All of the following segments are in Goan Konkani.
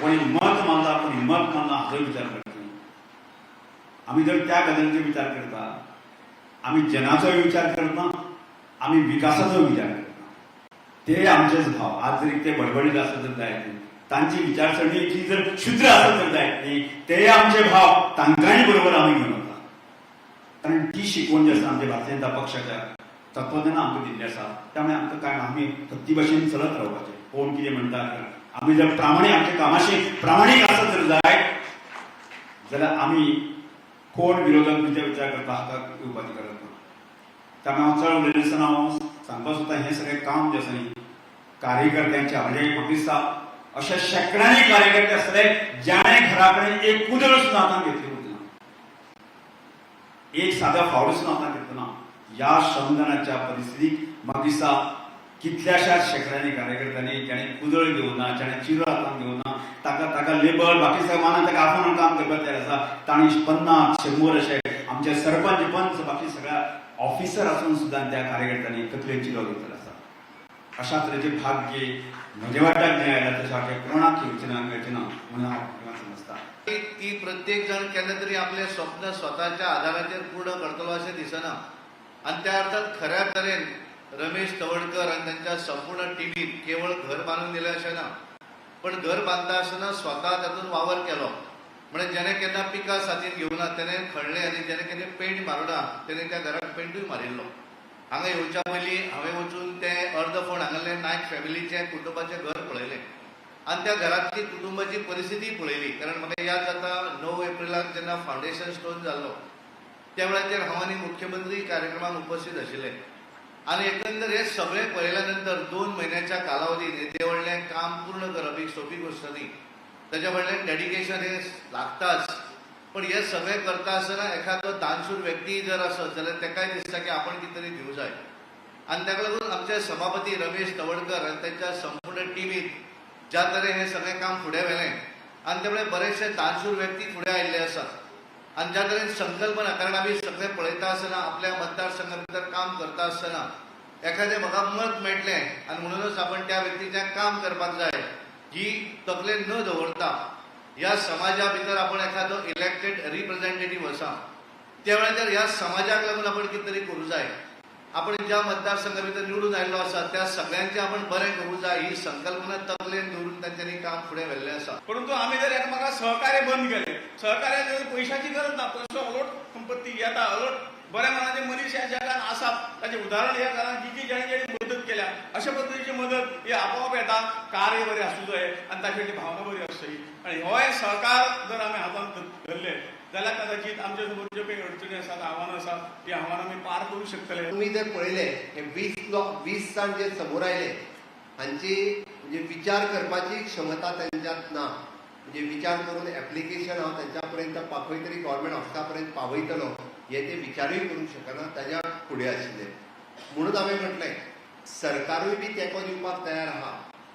कोणी मत मानला, कोणी मत मानला हाचो विचार करता. आमी जर त्या गजालीचो विचार करता, आमी जनाचोय विचार करना, आमी विकासाचो विचार करना. ते आमचेच भाव आज जरी ते बडबडीत आसत जर जायत न्ही, तांची विचारसरणी ही जर शुद्र आसत जर जायत न्ही, ते आमचे भाव, तांकांय बरोबर आमी घेवन वता. कारण ती शिकवण जी आसा, आमच्या भारतीय जनता पक्षाच्या तत्वज्ञान आमकां दिल्लें आसा. त्यामुळे आमकां काय, आमी हत्ती भाशेन चलत रावपाचें. कोण कितें म्हणटा, आमी जर प्रामाणीक, आमच्या कामाशी प्रामाणीक आसत जर जायत जाल्यार आमी कोण विरोधक विचार विचार करता हाका येवपाची गरज ना. त्यामुळे हांव चड उलयतना आसतना हांव सांगपाक सोदता, हें सगळें काम जें आसा न्ही कार्यकर्त्यांच्या, म्हणजे म्हाका दिसता अशा शेंकड्यांनी कार्यकर्ते आसतले ज्याणे घरा कडेन एक कुदळ सुद्दां हातान घेतली उरना, एक सादा फावडो सुद्दां हातान घेतलो ना. ह्या श्रमदानाच्या परिस्थितीक म्हाका दिसता कितल्याशाच शेंकड्यांनी कार्यकर्त्यांनी ज्याणे कुदळ घेवना, ज्याणे चिरो हातान घेवना, ताका ताका लेबर बाकी सगळें मानान ताका आफोवन काम करपाक तयार आसा, तांणी 50 100 अशे आमचे सरपंच, पंच, बाकी सगळ्या ऑफिसर आसून सुद्दां त्या कार्यकर्त्यांनी तकलेन चिरो घेतलेलो आसा. अशा तरेचे भाग्य म्हज्या वाट्याक जें आयलां, तशें वाट्याक कोणाक येवचें ना, मेळचें ना म्हणून हांव समजता. ती प्रत्येक जण केन्ना तरी आपले स्वप्न स्वताच्या आधाराचेर पूर्ण करतलो अशें दिसना. आनी त्या अर्थात खऱ्या तरेन रमेश तवडकर आनी तांच्या संपूर्ण टिमीन केवळ घर बांदून दिलें अशें ना, पण घर बांदता आसतना स्वता तातूंत वावर केलो. म्हणजे जेणे केन्ना पिकां साथीन घेवना तेणे खणलें आनी जेणे केन्ना पेंट मारुना तेणे त्या घराक पेंटूय मारिल्लो. हांगा येवच्या पयलीं हांवें वचून तें अर्द फोंड हांगासरलें नायक फॅमिलीचें कुटुंबाचें घर पळयलें आनी त्या घरांतली कुटुंबाची परिस्थिती पळयली. कारण म्हाका याद जाता, 9 एप्रिलाक जेन्ना फावंडेशन स्टोन जाल्लो, त्या वेळाचेर हांव आनी मुख्यमंत्री कार्यक्रमाक उपस्थित आशिल्ले. आनी एकंदर हे सगळें पळयल्या नंतर 2 म्हयन्याच्या कालावधीत येदें व्हडलें काम पूर्ण करप ही सोंपी गोश्ट न्ही. ताच्या फाटल्यान डेडिकेशन हें लागताच. पण हे सगळें करता आसतना एखादो दानशूर व्यक्ती जर आसत जाल्यार ताकाय दिसता की आपण कितें तरी दिवं जाय. आनी ताका लागून आमचे सभापती रमेश तवडकर आनी तांच्या संपूर्ण टिमीन ज्या तरेन हें सगळें काम फुडें व्हेलें आनी त्यामुळे बरेचशे दानशूर व्यक्ती फुडें आयिल्ले आसात आनी ज्या तरेन संकल्पना, कारण आमी सगळें पळयता आसतना, आपल्या मतदारसंघा भितर काम करता आसतना, एखादें म्हाका मत मेळटलें आनी म्हणूनच आपण त्या व्यक्तीचें काम करपाक जाय ही तकलेन न दवरता, ह्या समाजा भितर आपण एखादो इलेक्टेड रिप्रेझेंटेटीव आसा, त्या वेळाचेर ह्या समाजाक लागून आपण कितें तरी करूं जाय, आपण ज्या मतदारसंघा भितर निवडून आयिल्लो आसा त्या सगळ्यांचें आपण बरें करूं जाय, ही संकल्पना तकलेन दवरून तांच्यांनी काम फुडें व्हेल्लें आसा. परंतु आम्ही जर एकामेकांक सहकार्य बंद केले, सहकार्य पयशाची गरज ना, पयसो अलोट संपत्ती येता, अलोट बऱ्या मनाचे मनीस ह्या जगान आसात. ताचें उदाहरण ह्या घरान जी जी जेणे जेणे मदत केल्या, अशा पद्दतीची मदत ही आपोआप येता. कार्य बरें आसूं जाय आनी ताची भावना बरी आसची आनी होय सहकार जर आमी हातांत धरले जाल्यार कदाचित आमच्या समोर ज्यो काही अडचणी आसात, आव्हानां आसात, ती आव्हानां आमी पार करूं शकतले. तुम्ही जर पळयले, हे 20 जाण जे समोर आयले, हांची म्हणजे विचार करपाची क्षमता तेंच्यांत ना. म्हणजे विचार करून एप्लिकेशन हांव तेंच्या पर्यंत खंय तरी गव्हर्मेंट ऑफिसा पर्यंत पावयतलो हे ते विचारूय करूंक शकना, ताज्या फुडें आशिल्ले. म्हणून हांवें म्हटलें, सरकारूय बी तेंको दिवपाक तयार आहा,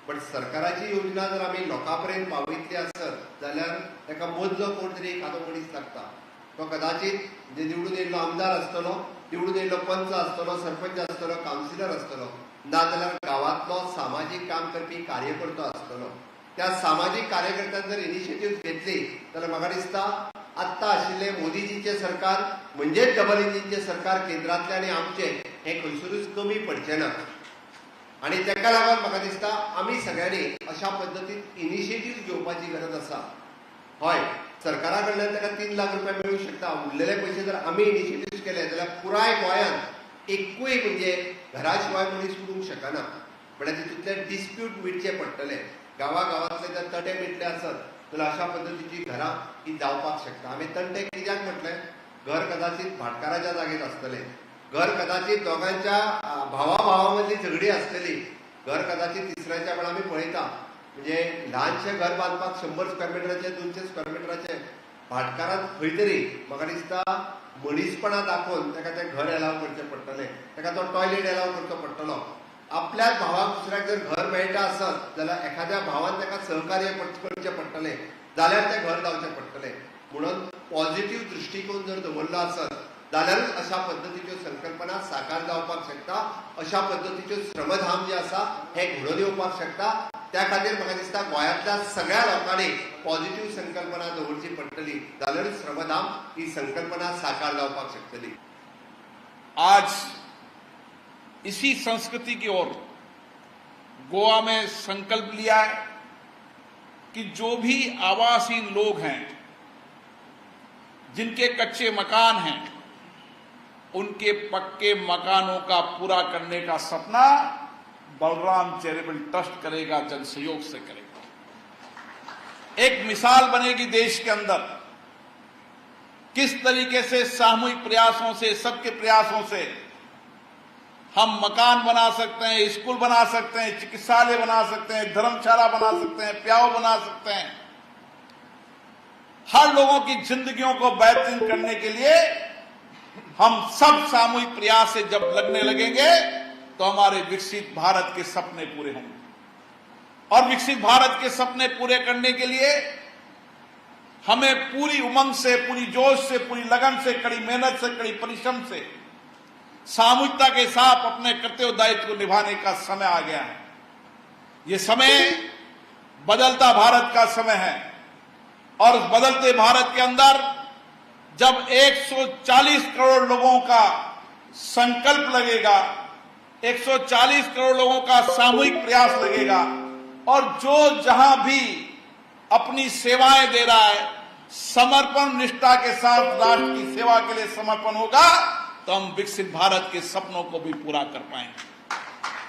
बट सरकाराची योजना जर आमी लोकां पर्यंत पावयतली आसत जाल्यार ताका मदलो कोण तरी एखादो मनीस लागता. तो कदाचित म्हणजे निवडून येयल्लो आमदार आसतलो, निवडून येयल्लो पंच आसतलो, सरपंच आसतलो, कावन्सिलर आसतलो, नाजाल्यार गांवांतलो सामाजीक काम करपी कार्यकर्तो आसतलो. त्या सामाजीक कार्यकर्त्यान जर इनिशिएटीव घेतली जाल्यार म्हाका दिसता आत्तां आशिल्लें मोदीजीचें सरकार, म्हणजेच डबल इंजिनचें सरकार केंद्रांतलें आनी आमचें, हें खंयसरूच कमी पडचें ना. आनी ताका लागून म्हाका दिसता आमी सगळ्यांनी अशा पद्दतीन इनिशिएटीव घेवपाची गरज आसा. हय, सरकारा कडल्यान ताका 3 लाख रुपया मेळूंक शकता. उरलेले पयशे जर आमी इनिशिएटीव केले जाल्यार पुराय गोंयांत एकूय म्हणजे घरा शिवाय मनीस उरूंक शकना. म्हळ्यार तितूंतले डिस्प्यूट मिटचे पडटले. गांवा गांवांतले जर तंटे मिटले आसत जाल्यार अशा पद्दतीची घरां ही जावपाक शकता. आमी तंटे कित्याक म्हटलें? घर कदाचित भाटकाराच्या जागेत आसतलें, घर कदाचित दोगांच्या भावा भावा मदली झगडी आसतली, घर कदाचित तिसऱ्याच्या. पण आमी पळयता, म्हणजे ल्हानशें घर बांदपाक 100 स्क्वेअर मिटराचें, 200 स्क्वेअर मिटराचें, भाटकारान खंय तरी म्हाका दिसता मनीसपणा दाखोवन ताका तें घर एलाव करचें पडटलें, ताका तो टॉयलेट एलाव करचो पडटलो. आपल्याच भावाक दुसऱ्याक जर घर मेळटा आसत जाल्यार एखाद्या भावान ताका सहकार्य करचें पडटलें, जाल्यार तें घर जावचें पडटलें. म्हणून पॉझिटिव्ह दृश्टिकोन जर दवरलो आसत जाल्यारूच अशा पद्दतीच्यो संकल्पना साकार जावपाक शकता, अशा पद्दतीच्यो श्रमधाम जे आसा हे घडोवन येवपाक शकता. त्या खातीर म्हाका दिसता गोंयांतल्या सगळ्या लोकांनी पॉझिटिव्ह संकल्पना दवरची पडटली, जाल्यारूच श्रमधाम ही संकल्पना साकार जावपाक शकतली. आज इसी संस्कृति की ओर गोवा में संकल्प लिया है कि जो भी आवासहीन लोग हैं, जिनके कच्चे मकान हैं, उनके पक्के मकानों का पूरा करने का सपना बलराम चैरिटेबल ट्रस्ट करेगा, जन सहयोग से करेगा. एक मिसाल बनेगी देश के अंदर, किस तरीके से सामूहिक प्रयासों से, सबके प्रयासों से हम मकान बना सकते हैं, स्कूल बना सकते हैं, चिकित्सालय बना सकते हैं, धर्मशाला बना सकते हैं, प्याव बना सकते हैं. हर लोगों की जिंदगियों को बेहतरीन करने के लिए हम सब सामूहिक प्रयास से जब लगने लगेंगे, तो हमारे विकसित भारत के सपने पूरे होंगे. और विकसित भारत के सपने पूरे करने के लिए हमें पूरी उमंग से, पूरी जोश से, पूरी लगन से, कड़ी मेहनत से, कड़ी परिश्रम से, सामूहिकता के साथ अपने कर्तव्य दायित्व को निभाने का समय आ गया है. ये समय बदलता भारत का समय है और उस बदलते भारत के अंदर जब 140 करोड़ लोगों का संकल्प लगेगा, 140 करोड़ लोगों का सामूहिक प्रयास लगेगा और जो जहां भी अपनी सेवाएं दे रहा है, समर्पण निष्ठा के साथ राष्ट्र की सेवा के लिए समर्पण होगा, तो हम विकसित भारत के सपनों को भी पूरा कर पाएंगे.